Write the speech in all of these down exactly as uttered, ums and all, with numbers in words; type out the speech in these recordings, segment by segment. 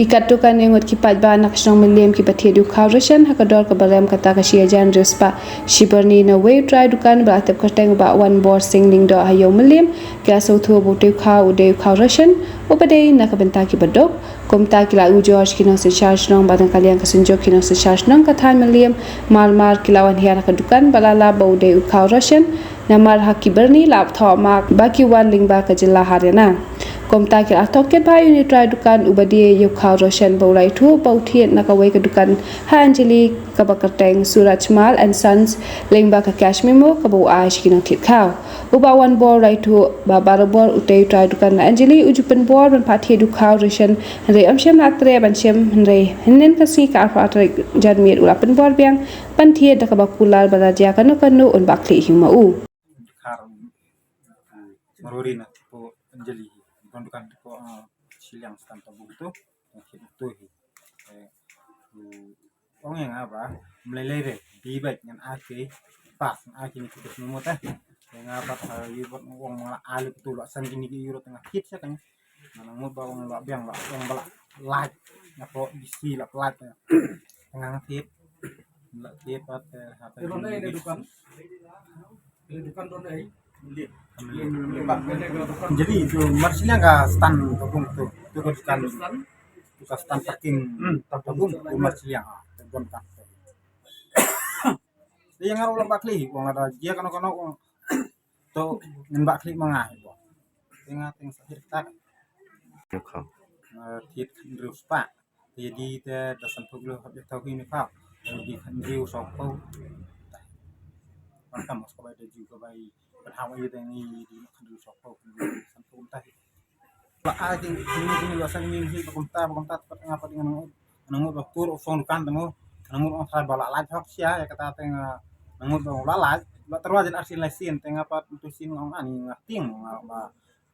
Ki katto katne ngut ki paidbah na ka shnong Mylliem kiba thied ïa u khaw ration ha ka dor kaba rem kata ka shi hajar hynriew spah shibyrni na uwei u trai dukan ba la tep kyrteng u Bah Wanbor Singh Lyngdoh ha Ïew Mylliem ki la sngewthuh ba utei u khaw u dei u khaw ration uba dei na ka bynta kiba duk. Kumta ki la ujor sha ki nongsynshar shnong bad na ka liang ka synjuk ki nongsynshar shnong ka thaiñ Mylliem, mar mar ki la wan hiar ha ka dukan bad la lap ba u dei u khaw ration. Namar ha ki byrni la thoh mark ba ki wan lyngba ka jylla Haryana. Kumta ki la tohkit ba ïa une u trai dukan uba dei ïa u khaw ration ba u la ïathuh ba u thied na kawei ka dukan ha Anjali kaba kyrteng Suraj Mal and Sons lyngba ka cash memo kaba u ai sha ki nongthied khaw. U Bah Wanbor u la ïathuh ba barabor utei u trai dukan na Anjali u ju pynbor ban phah thied u khaw ration, hynrei ym shym la treh ban shim, hynrei hynnin ka sngi ka arphew ar tarik Janmiet u la pynbor biang ban thied da kaba kular ba la jia kano kano un bah khlieh hi ma u. Dkhar, eh, Marwari na tipo Anjali hi. Dukan, dukan tipo, eh, Shiliang Stan Tabung tu, yang kit tu hi. Eh, tu ong ïa nga ba, mlei lei re, di bait ngan ai ki pass, ngan ai kine ki pass memo te. Ïa nga pat ha ïu bad ong ma la ai le tu la san kine ki euro te nga kit sa kan. Nga nang mut ba ong la biang la, ong ba la lait. Nga pro bisi la lait. Nga thied. La thied pat, eh, ha ta. Jadi tu Marsilia ka Stan Tabung tu. Tu ka Stan. Tu ka Stan parking Tabung tu Marsilia. Tabung ka. Dia nga ruh la bah khlieh, ong ada jia kano kano ong. Tu ngan bah khlieh ma nga hi bo. Teng nga teng sa thied tak. Ïa u khaw. Nga thied hynriew spah. Te ïa di te da sanphew kilo hap ïa thaw ki ni khaw. Te ïa di hynriew sawphew. Tah. Ban kam mos ka bai da ju ka bai. Ban haw ïa te ngi di hynriew sawphew. Sanphew kumta hi. Ba ai ki ni ni ba san ni hi ba kumta ba kumta pat nga pat nga nang ngut ba pur u song dukan te mo. Nang ngut ong trai ba la lait hok sia ïa kata te nga nang ngut ba la lait. Ba tyrwa jin ar sien lai sien te nga pat tu sien ong ani nga tieng nga ba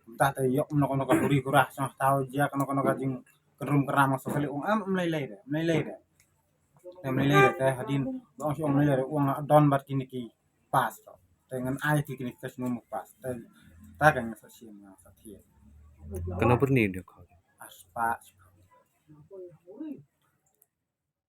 kumta te ïoh mnok mnok ka huri hura song taw jia kano kano ka jingkynrum kynram nga song kali ong am mlei lei de, mlei lei de. Te mlei lei de te hadien ba ong shu ong mlei lei de ong nga don bad kine ki pass to. Te ngan ai ki kine ki cash memo pass. Te ta ka nga sa sien nga sa thied. Kano byrni de khaw? Ar spah.